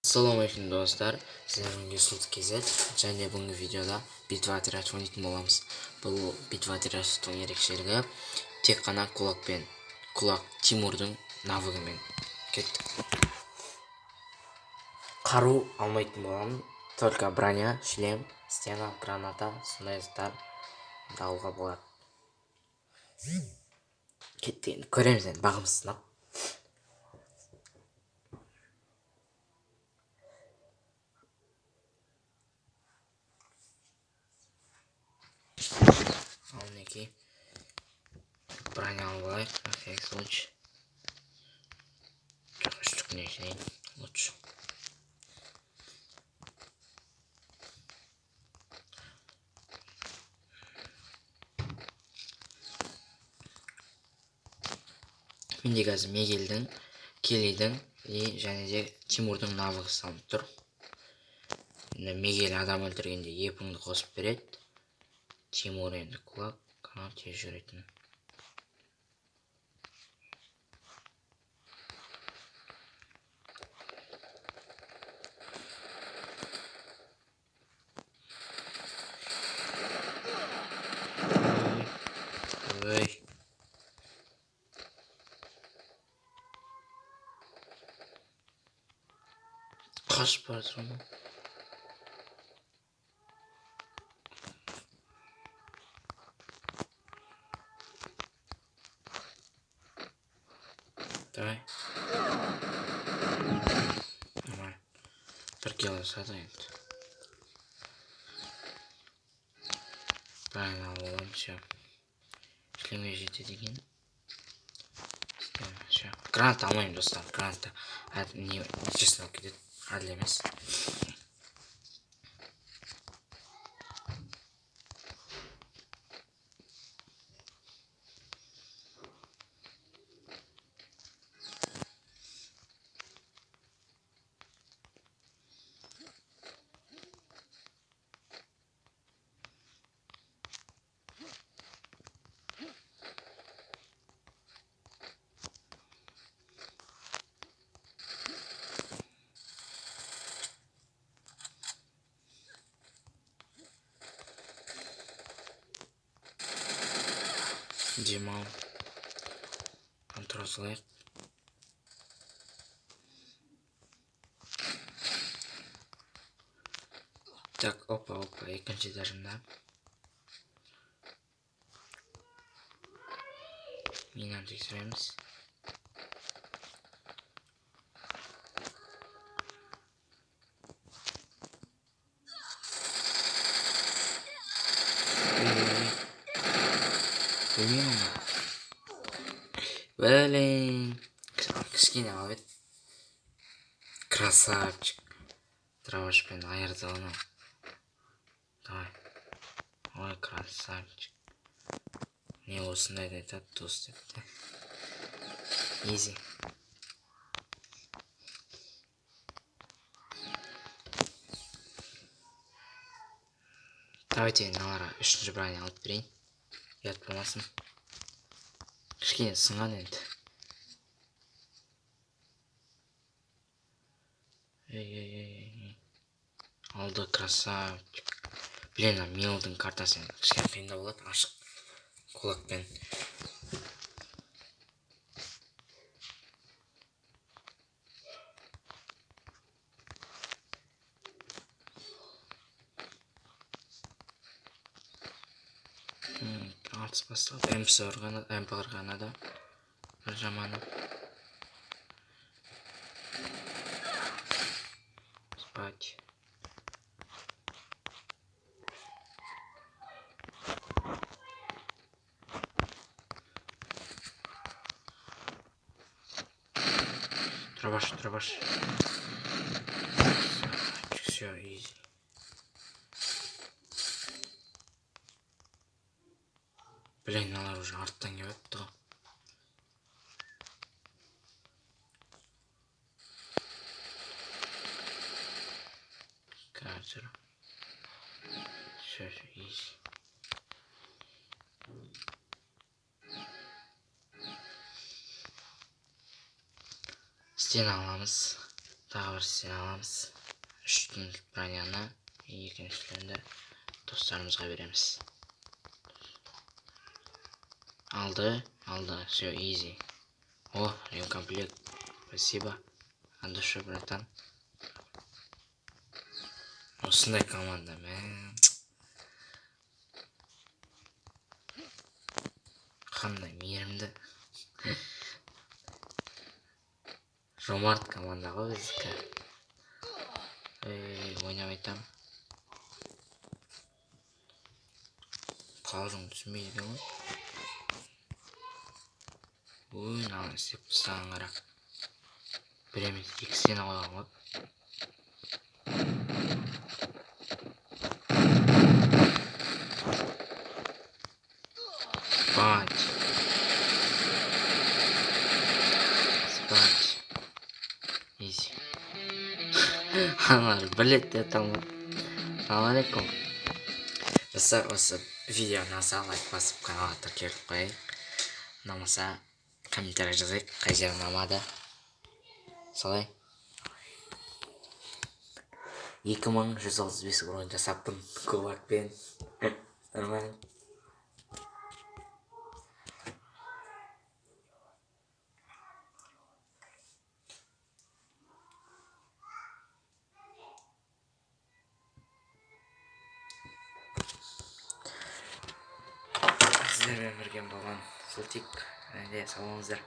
Ассалаумағалейкум, достар! Сіздермен Сұлтан KZ және бүгінгі видеода Битва отрядов ойнайтын боламыз. Бұл Битва отрядовтың ерекшелігі тек қана кулакпен, кулак Тимурдың навыгымен. Кеттік. Қару алмайтын боламын, только броня, шлем, стена, граната, сондай заттар алуға болады. Кеттік, енді көреміз, енді бағымыз сынап. Ал, мінекей, броня алып алайық на всякий случай. Жоқ, үштікіне жинайын лучше. Менде қазір Мегелдің, Келидің и және де Тимурдың навыгы салынып тұр. Енді Мегел адам өлтіргенде епіңді қосып береді. Тимур енді кулак, анау тез жүретін. Ой, қашып бара жатыр ғой. Давай, нормально, бір кило жасадық. Енді бәрін алып аламын. Все, шлемге жетеді екен. Все, граната алмаймын, достар. Граната не нәтижесін алып кетеді, әділ емес. Демал контроль салайық. Так, опа, опа, екінші этажында минаны тексереміз. Білмеймін оны. Блин, кішкене алып еді. Красавчик, дробашпен айырды анау. Давай, ой, красавчик. Не, осындайды айтады дос деп те. Изи. Давайте мыналарға үшінші броня алып берейін, ұят болмасын. Кішкене сынған енді. Ей, ей, ей, ей, алды, красавчик. Блин, мына Милдың картасы енді кішкене қиындау болады ашық кулакпен. Атыс басталды. МС ұрғаны, МП ұрғаны да бір жаманы. Спать. Дробаш, дробаш. Все, изи. Блин, мыналар уже арттан келіп жатты ғой. Қазір все, все, изи. Стена аламыз. Тағы бір стена аламыз. 3 күндік броняны, екіншілерді достарымызға береміз. Алды, алды, все, изи. О, ремкомплект. Спасибо. От души, братан. Осындай команда, мә. Қандай мейірімді. Жомарт команда ғой біздікі. Ей, ойнап айтам. Қалжың түсінбейді екен ғой. Ой, мынаны істеп тастаған қара. Бір емес, екі стена қойған ғой. Спать. Спать. Изи. Аналар біледі де талмай. Салам алейкум. Достар, осы видео ұнаса лайк басып каналға тіркеліп қояйық. Ұнамаса комментарий жазайық, қай жері ұнамады. Солай. 2135 урон жасаппын кулакпен. Нормально. Сіздермен бірге болған Сұлтик. Және де сау болыңыздар.